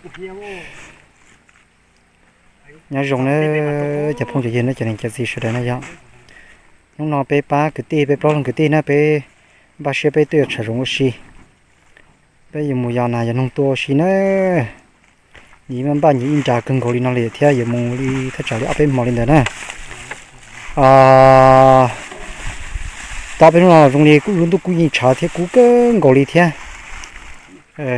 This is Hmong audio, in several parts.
Nyob zoo na cov phooj cov ywg na, cov niam cov txiv sawv daws na yog. Hnub no peb pab kwv tij, peb plaub leeg kwv tij na, peb npaj siab peb twb yuav tsham zoov ua si. Peb yuav mus yos nas yos noog tua ua si na. Nyias npaj nyias ib nra kawg nkaus li no li thiab yuav mus li thaj tsam li ob peb hmo li ntawd na. Tau peb hnub no zoo li lub ntuj kuj yeej tshav thiab kub kawg nkaus li thiab.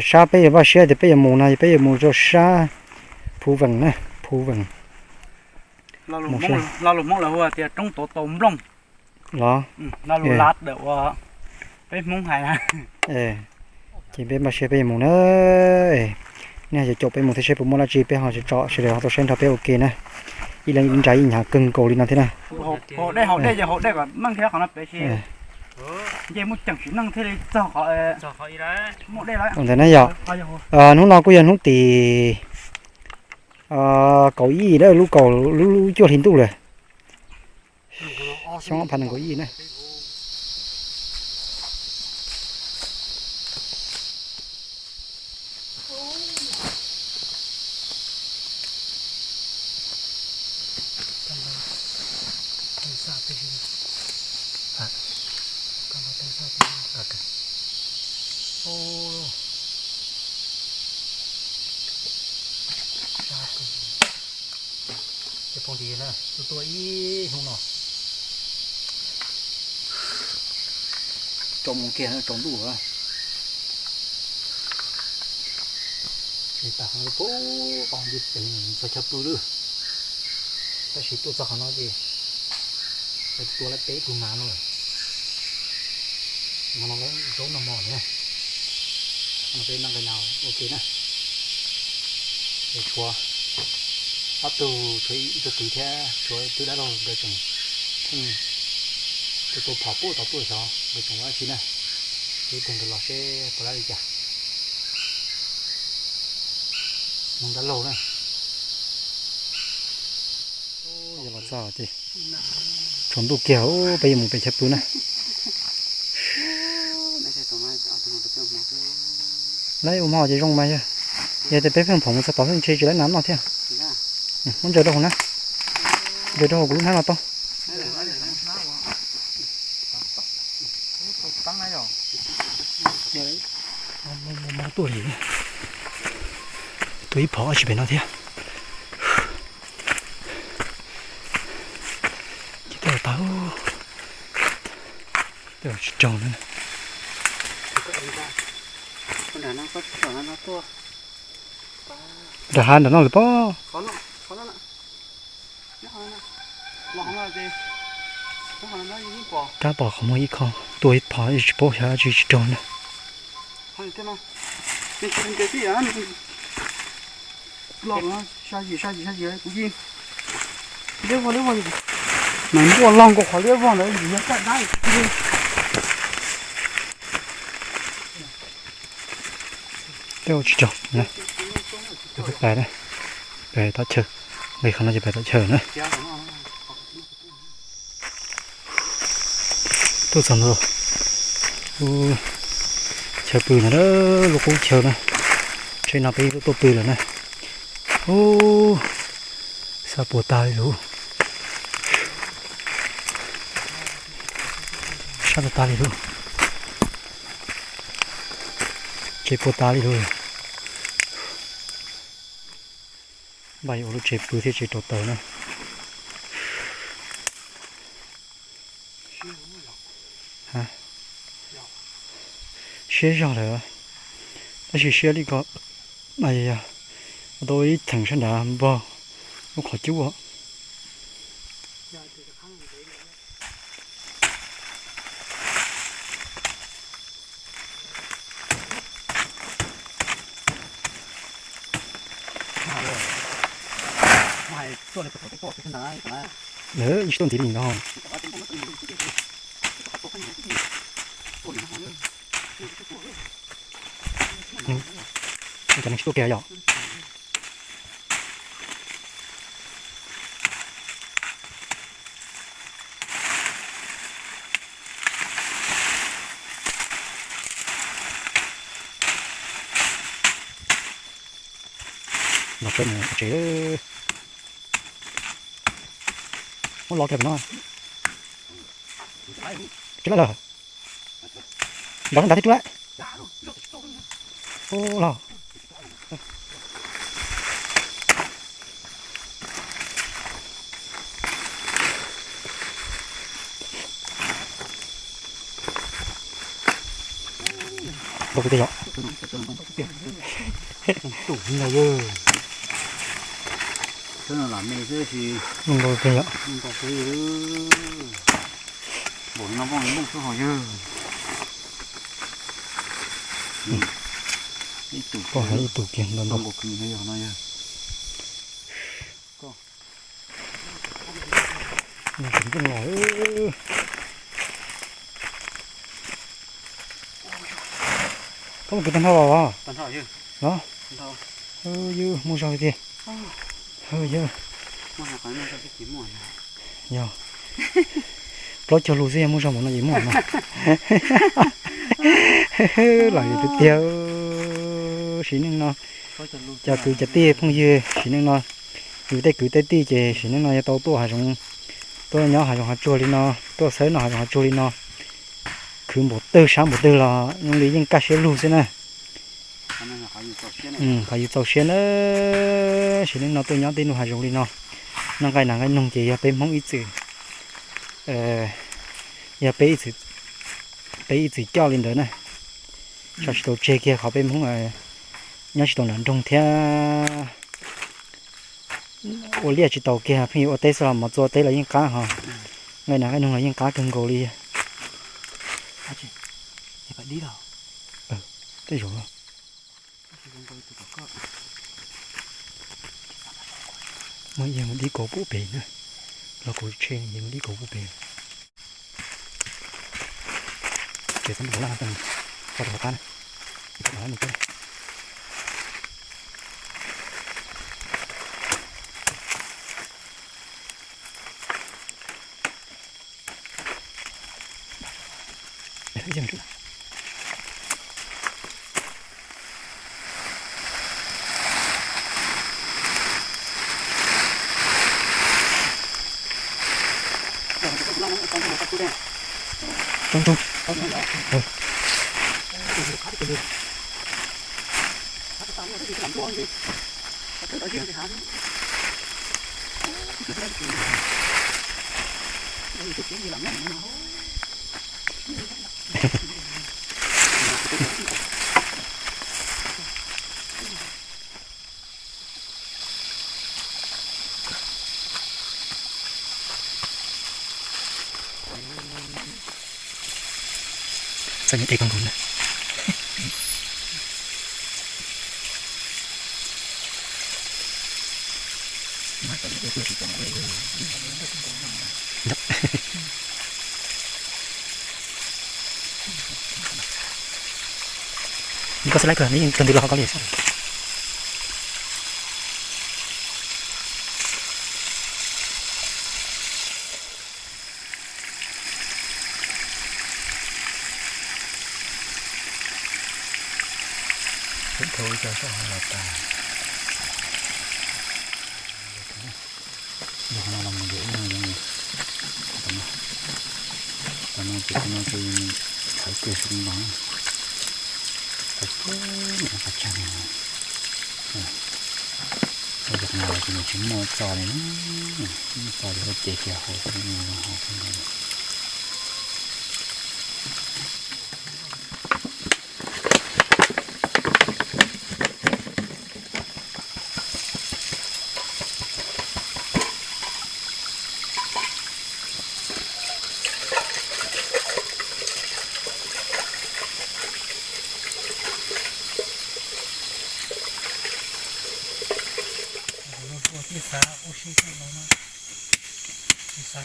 Sab peb yuav npaj siab tias peb yuav mus no yog peb yuav mus rau sab Phu Vees na, Phu Vees. Lo lus Hmoob lawv hu tias roob tuav tau nplooj los, lo lus lav dawm uas peb Hmoob hais na. Ces peb npaj siab peb yuav mus na. Nej yuav caum peb mus thiab seb puas muaj dab tsi peb ho tso sawv daws ho tau saib nrog peb ua ke na. Ib leeg ib nra ib nyhav kawg nkaus li no thiab na. Haus dej, haus dej ces haus dej kom meej thiab qhov no pem si nce muaj ceem sim neej thiaj li txog qhov muaj dej lawm. Ua ntawd na yog, hnub no kuj yog hnub tim kaum ib lawm, lub kaum, lub cuaj hli ntuj lawm. Xyoo ob phav nees nkaum ib na. Cov phooj ywg na, tuaj tuaj ib hnub no, tsaus mus kiag tsaus ntuj. Tsis tas qhov puag nti pem txog chaw pw lawm, tab sis tuaj txog qhov no ces tua lawv peb tug mas no lawm. Mas no lawv zaub noj mov na. No peb noj nqaij noj ua ke na. Es tshuav ob tug, tshuav ib tug kwv thiab tshuav twb dab laug nkawd tseem pheej tua tua phom puag tom tuaj xyov nkawd tseem ua dab tsi na. Ces ib tug nkawd los seb puas dab li cas. Mus dab laug na. Yog los txog ces tsaus ntuj kiag, peb yuav mus pem chaw pw na. Lawv ua hmo ces zoo mas yog, yog tias peb pheej phoom mus txog tod xwb ntshe tsis lawv nas noj thiab. Muab ntsaws rau hauv na, ntsaws rau hauv kuv lub hnab no tau. Tuaj li, tuaj ib phom tsis pem no thiab. Ces tej tau, tej tsis raug na. Nram hav nram no lawm pob. Kab pom qhov muag ib qho, tuaj ib phom tsis paub xyov dab tsi tsis raug na. Nws npuaj log nkaus qhov liab vog ntawd yog kaj dab. Tej tsis raug na. Peb pais na, pais tom chaw, nqis qhov no ces pais tom chaw na. Tuaj txog ntawm lub chaw pw ntawd, lub qub chaw na. Tsheb no peb tuaj pw lawm na. Ub, sab puas tag li lawm. Sab tag tag li lawm. Tsev puas tag li lawm. Npaj yuav ua lub tsev pw thiab tsev rauv taws na. Siab zog lawm, tab sis siab li ko, yog tau ib theem sab nrad npog lub qhov cub. Tsis tuaj ntiv li no. Cov neeg tsis tuaj kiag yom. Tsev, tsev. Muab los kiag pem no. Tsis lawm lawm. Nrov nrad thiab tsuj lawm. Ub los. Ntau tiag yom. Ntau tiag yom. Npaum no nplooj xwb hos yawg. Koj hais ib tug kiag ntau ntau. Nplooj los. Koj mus kwv tag nrho los los? Los. Ywg, muaj zog tiag. Yog plaub caug lus xwb, yog muaj zog npaum no ces muaj no. Lawm tiag tiag. Sim neej no, cov kwv cov tij phooj ywg, sim neej no yus tej kwv tej tij ces sim neej no yog tau tuaj hav zoov, tuaj nyob hav zoov hav tsuag li no, tuaj xawb noj hav zoov hav tsuag li no, khwv npaum twg sab npaum twg los zoo li yeej kaj siab lug xwb na. Qhov yus txaus siab na, sim neej no tuaj nyob tej lub hav zoov li no, noj nqaij nas nqaij noog ces yog peb Hmoob ib txwm, yog peb ib txwm, peb ib txwm coj li ntawd na. Tso tsis tau tseg kiag qhov peb Hmoob nyob tsis tau nram nroog thiab ua liaj tsis tau kiag, pheej yuav ua teb xwb los mov txua teb los yeej qab hos. Nqaij nas nqaij noog los yeej qab kawg nkaus li. Tej zaum muaj ib yam mus dib kauv pub pem na, los kuv tshe mus dib kauv pub pem. Ces txhob mus laj, tso rau hauv qab na, tso rau hauv qab. Coob coob. Txoj niag dej kawg nkaus na. Koj xav laib kawg, nws yeej tug ntws los ho koj li xwb. Thauj ib co soj los tas. Yog qhov no los mus yuav ib no, qhov no, qhov no ces qhov no ces thaiv kiag saum npoo, thaiv kiag niam qhov tsag li no. Yog no ces nws tsis muaj txo li na, muaj txo ces koj ces kiag hauv xwb, hauv xwb. Ua tij xav ua si tij los no, tsis xav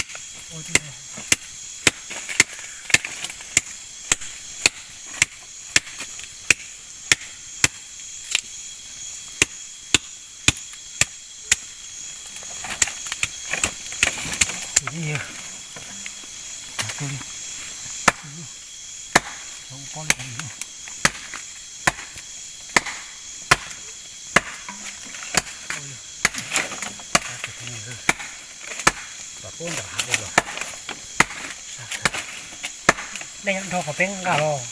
ua tij los. Tom qub ntawm hav li los. Nej nyob nrog qhov peb nqa los.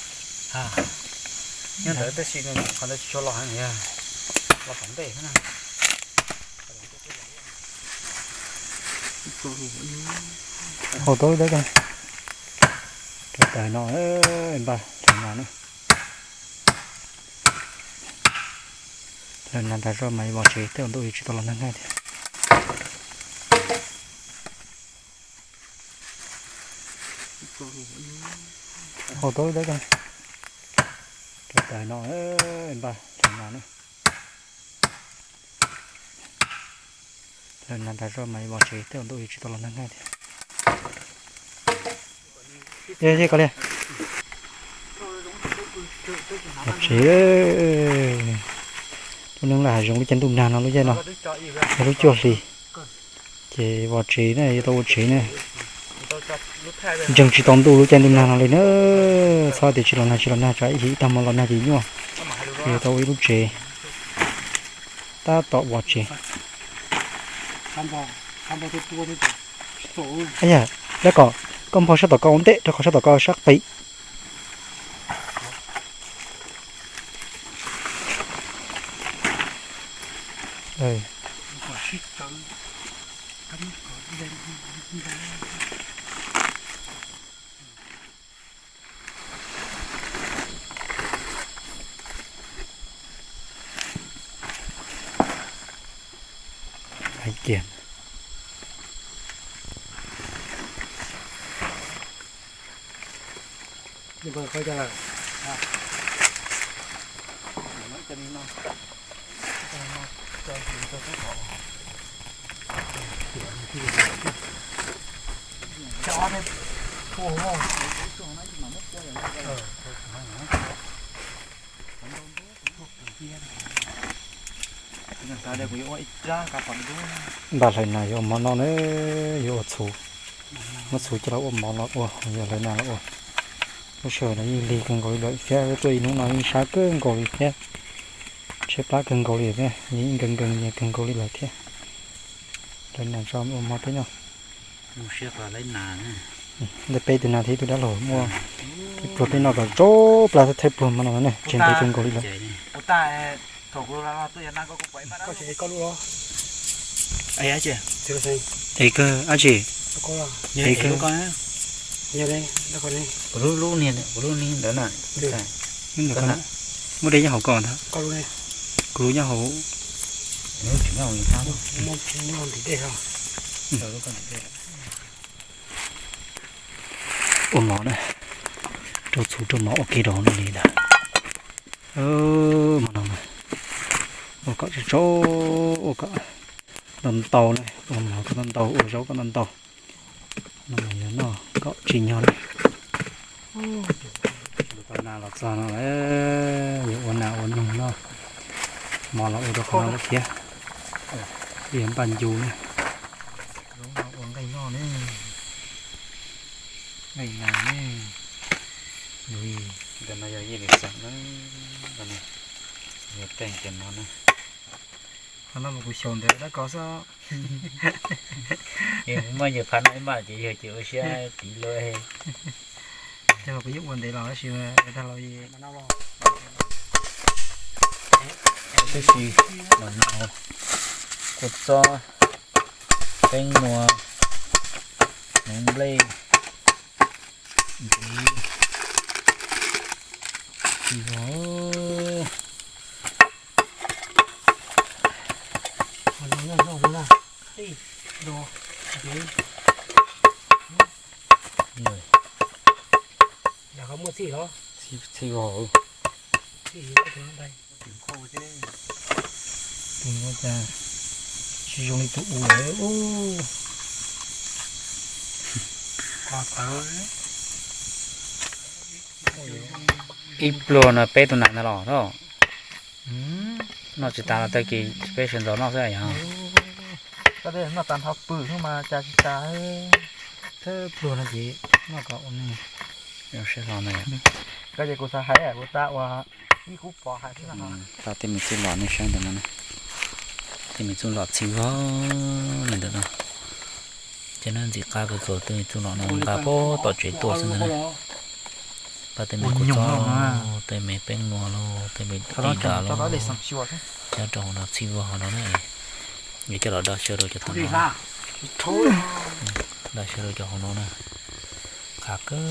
Nyob ntawd tab sis qhov ntawd tsis tshua los heev, los tom ntej na. Hau tau deb, rau tas no, npaj hlawv nas na. Hlawv nas tas zoj mas vos tsev tej zaum ntuj yuav tsis tau los nag nag thiab. Hau tau deb, rau tas no, npaj hlawv nas na. Hlawv nas tas zoj mas vos tsev tej zaum ntuj yuav tsis tau los nag nag thiab. Yeej ko li. Vos tsev, lub neej laj hav zoov lub caij ntuj nag no lub caij no, yog lub cuaj hli, ces vos tsev na, yuav tau ua tsev na. Ntseeg tsis tau ntuj lub caij ntuj nag no li na. Txhob tias tsis los nag tsis los nag, tsam ib hlis ib tag hmo los nag ces nyuaj. Yuav tau ua ib lub tsev tab tom vos tsev. Yam, dab kom, koj npog sab tom ko ua ntej rau qhov sab tom ko sab qis. Hais kiag. Npaj hlawv nas yuav ua mov noj na, yuav ua txhuv. Muab txhuv coj los ua mov los ua, yog hlawv nas los ua. Lub sij hawm no yeej lig kawg nkaus li lawm thiab, tuaj ib hnub no yeej sab kawg nkaus li thiab. Tshaib plab kawg nkaus li thiab, yeej nkees nkees nyias kawg nkaus li lawm thiab. Hlawv nas tso ua mov peb noj. Ntawm peb tus nas thiab tus dab laug muaj ib pluag peb noj kom tsau plab thawj pluag mov no ne, tseem ntev kawg nkaus li lawm. Es kawg dab tsi? Es kawg, kuv lub, lub niag, kuv lub niag ntawd na. Muaj dej nyob hauv ko ntag. Kuv lub nyob hauv. Ua mov na, rau txhuv rau mov ua ke rau no li ntag. Mov no ua kom tsau tsau, ua kom ntau ntau na, ua mov kom ntau ntau, ua zaub kom ntau ntau. No mas yog noj kom tsim nyog na. Ua tau nas los txog no lawm, yuav ua nas ua noog noj. Mov los ua rau qhov no lawm thiab. Yog npaj ncu na. Ua nqaij noj ne, nqaij nas ne. Ntawm no yog yij li xeem na, yog teeg ces no na. Qhov no mas kuv xyaum ntawm dab ko xwb. Muaj yawg phav noj ib maj ces yawg ces ua siab tiv lawm. Ces kuv yeej ua ntev los tab sis tag los tab sis mas no, kua txob, teeb nua, hneev nplej, ntxiv, tsis vog. Txhij vog. Tus no cas tsis zoo li tus ub. Ib pluag no peb tus nas ntag los. Noj tsis tas los tag kis peb sawv ntxov noj xwb yog. Noj tas nrho pw xwb mas cas tsis tas. Thawj pluag no ces noj kom ua nws. Koj ces kuv xav hais kuv tab ua ib khub pov hais xwb. Tau tej me tij los nej saib ntawm no na. Me txuj lom txhij vog li ntawm no. Ces na ntxim qab kawg nkaus, tej me txuj lom no nqa puag tom tsev tuaj xwb ntag na. Pab tej me kua txob, tej me peeb nua los, tej me dib dav los, nyob rau hauv no txhij vog hauv no na. Yuav coj los do xyaw rau cov tag no, do xyaw rau cov hauv no na. Qab kawg.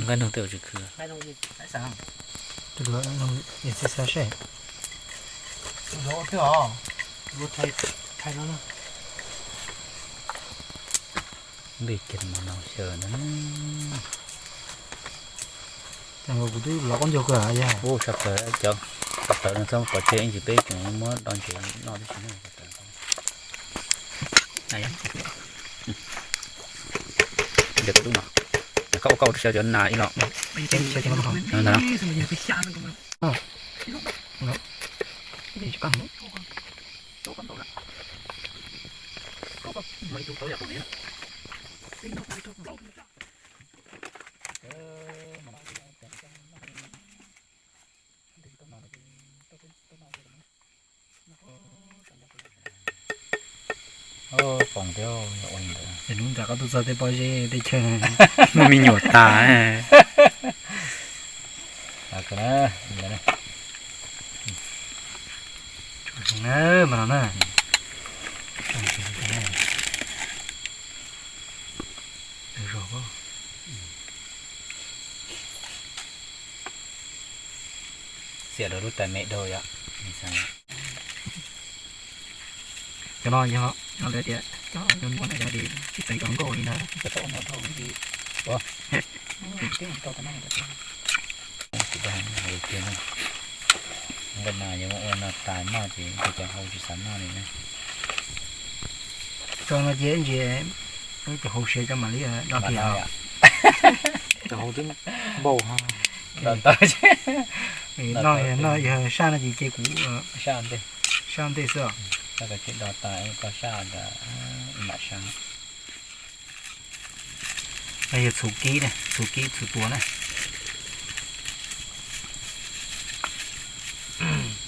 Nqaij noog tej ua tsis khwv. Npej kiag mas no xyaw ntag. Kuv twb lov qaub ncaug kawg yog. Ub, sab plaws cov, sab plaws no txhob pov tseg ib ntsis peb tseem muab do ntsev noj tib si. Ntawm tus dub no, koj ua koj ua rau xyaw cov nas ib los. Poom thiab ua li ntawd. Hnub ntawd koj tuaj txog tej pob zeb teb chaws muaj me nyuam tas. Mas no na. Xiam rau lub tais me dhau yom. Cov no yog, yog lawv tias cov nyob muaj na yog li tsis teev cov nkauj li ntag. Nqaij nas yuav ua no tas noj ces cov hau tsis xav noj li na. Tso no ces ntsis, cov hau siav tso mam li do kiag. Cov hau twb npau ha. Noj, noj yog saj no ces cia kuv saj ntej xwb os. Koj tsis do tas koj saj ntawd mam saj. Yog txhuv kib, txhuv kib txhuv tua na.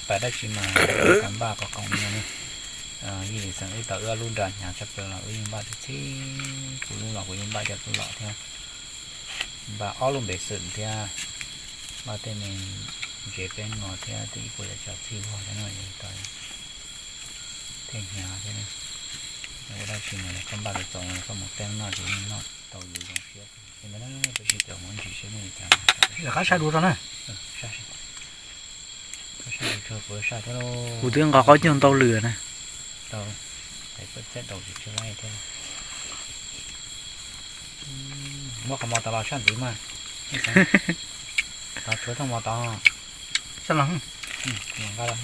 Pais dab tsi mas kam npaj kom qoos li no ne. Yij Lis Xeem wb tau wb ob lub nra hnyav tshaj plaws los wb yeej npaj txhij txhij, kuv lub los kuv yeej npaj cov txuj lom thiab. Npaj ob lub npev xwm thiab, npaj tej me ntsev peb no thiab tej ib puas yam tso txhij vog thiab no, tej hnyav thiab. Ua dab tsi mas koj npaj txaus txaus koj mus teeb noj ces yeej noj tau yus zoo siab. Tab sis cov hmoov ntsis seb muaj li cas. Lawv qab saj dua tso na. Kuv twb nqa qaub ncaug ntau lwm na. Muab qhov mos tod los saj ntxiv mas. Tod tshuav thooj mos tod. Saj los. Nqa los.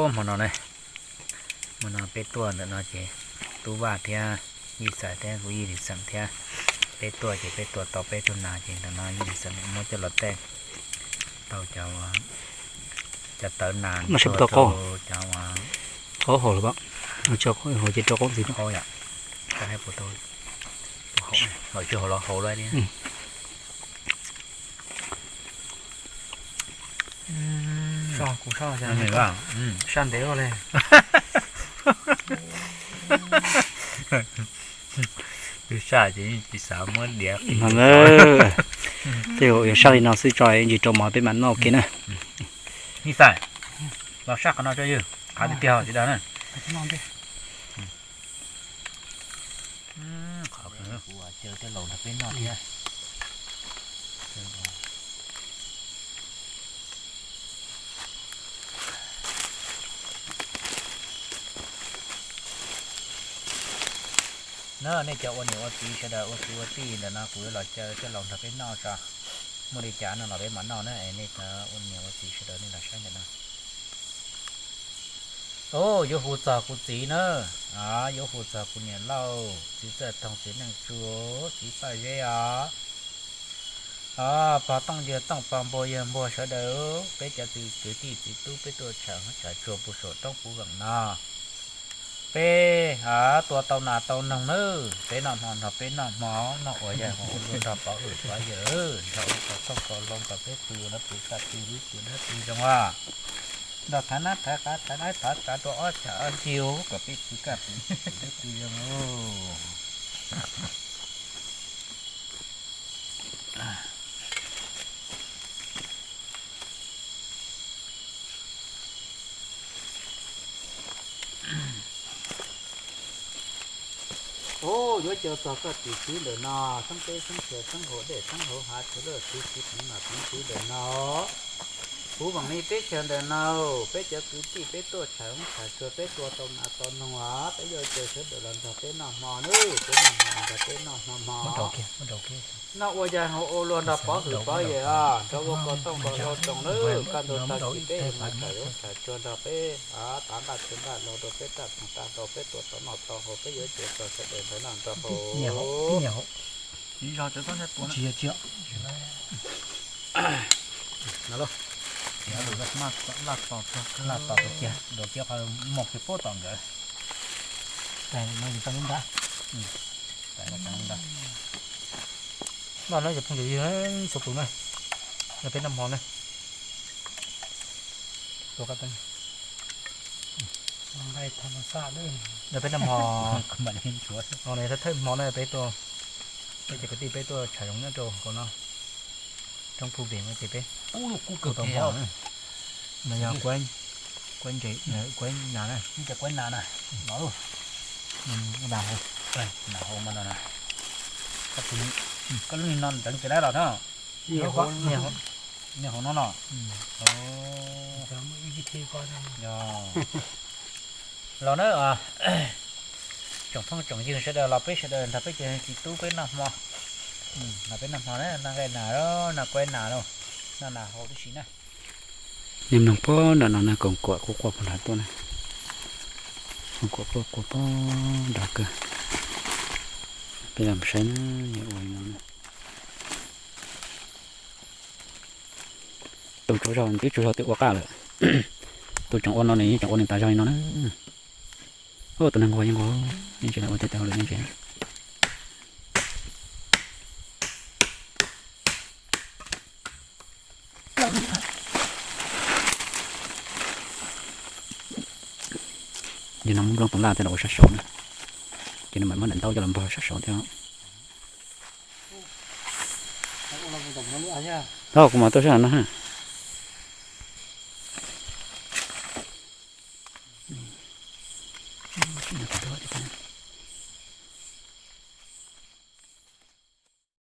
Hmo no ne, hmo no peb tuaj ntawm no ces Tub Vaj thiab Yij Xais thiab kuv Yij Lis Xeem thiab peb tuaj ces peb tua tau peb tug nas ces ntawm no Yij Lis Xeem muab coj los tej tau cov, cov tawv nas, cov, qhov hauv lawm, hauv ces rau qaub ntxiv no. Hauv yom, hauv tsis hauv los hauv lawm. Saj ntev li. Twb saj ces tsis xav muab diav qis. Tej zaum yuav saj li no xwb tso ntsis rau mov peb mam noj ua ke na. Yij Xais, los saj qhov no tso yog qab tiag tiag tsis dag na. Na nej cov ua niam ua txiv sawv daws ua kwv ua tij ntawm no kuv yuav los caw coj los nrog peb noj tso. Muaj li cas no los peb mam noj na es nej cov ua niam ua txiv sawv daws nej los saib ntawm no. Yuav hu txog kuv txiv na, yuav hu txog kuv niam lauj, txiv Txawj Toog, txiv Neej Tsu, txiv Paj Zeb os. Pog Tooj yawg Tooj, pog Npua yawg Npua sawv daws, peb cov txiv kwv tij txiv tub peb tuaj tshawm tshawm tsuag puag saum roob puv veem no. Peb tua tau nas tau noog nawb, peb noj hmo nrog peb noj hmo, noj ua yam ua luag nrog pov hwm pov yawm, nrog ua kom tooj kom loo kom peb tus yuav dab tsi kaj tug, wb tus dab tsi zoo os. Nrog thaiv nab thaiv qav thaiv laib thaiv tsav rau ob cham ob nrig kom peb tus kaj tus dab tsi zoo. Ub, yuav caw txog koj tus txiv ntawm no, xeeb teb xeeb chaw xeeb hauv dej xeeb hauv hav, txhua leej txhua tus txiv hmov nom txiv txiv ntawm no. Kuv Vaam Lis teb chaws ntawm no, peb cov kwv tij peb tuaj tsham hoob tsham tsua, peb tua tau nas tau noog os, peb yuav caw sawv daws los nrog peb noj hmo nawb, peb noj hmo nrog peb noj hmo hmo. Noj ua yam ua luag nrog pov hwm pov yawm os, nrog ua kom tooj kom loo tsoom nawb, kaj ntug tag kis peb yuav mus tsham hoob tsham tsua nrog peb, tav nqaj txhia nqaj los rau peb taj tog taj rau peb tua tau noj tau haus, peb yuav caw txog sawv daws nrog noj nrog haus. Laj tos kiag, dua kiag qhov muag kiag puag tom nkawd. Noj no yog phooj ywg txhua tus na, yog peb noj hmo na. Yog peb noj hmo, no thawj hmo na peb tuaj, peb cov kwv tij peb tuaj tsham zoov nyob rau hauv no, roob Phu Vim no ces peb kuj tau hmo na. No yog kuaib, kuaib ntses, kuaib nas na. Kuaib nas na, los, nas hauv, nas hauv mas no na. Koj lub no ntev ces lawm los na. Nyob hauv no no. Los na, tsoom phooj tsoom ywg sawv daws los peb sawv daws nrog peb cov txiv tub peb noj hmo, nrog peb noj hmo na, noj nqaij nas, noj kuaib nas, noj nas hauv tib si na. Nej mloog puag nram no na, koom kuam quaj quaj puag nrad tuaj na. Koom kuam quaj quaj puag nrad kawg. Peb los saib na, yog ua li no na. Tus tsuav zog twb tsuav zog twb ua qaj lawm. Tus tseem ua no nws yeej tseem ua nws tas zog li no na. Tus neeg nquag yeej nquag, yeej tsis ua tiag tiag lawm yeej tsis. Yog no muab nplooj tus laj thiaj los ua sab saud na, ces nws mam muab daim ntaub coj los npog sab saud thiab. Tau, kuv mam tuaj sab no na.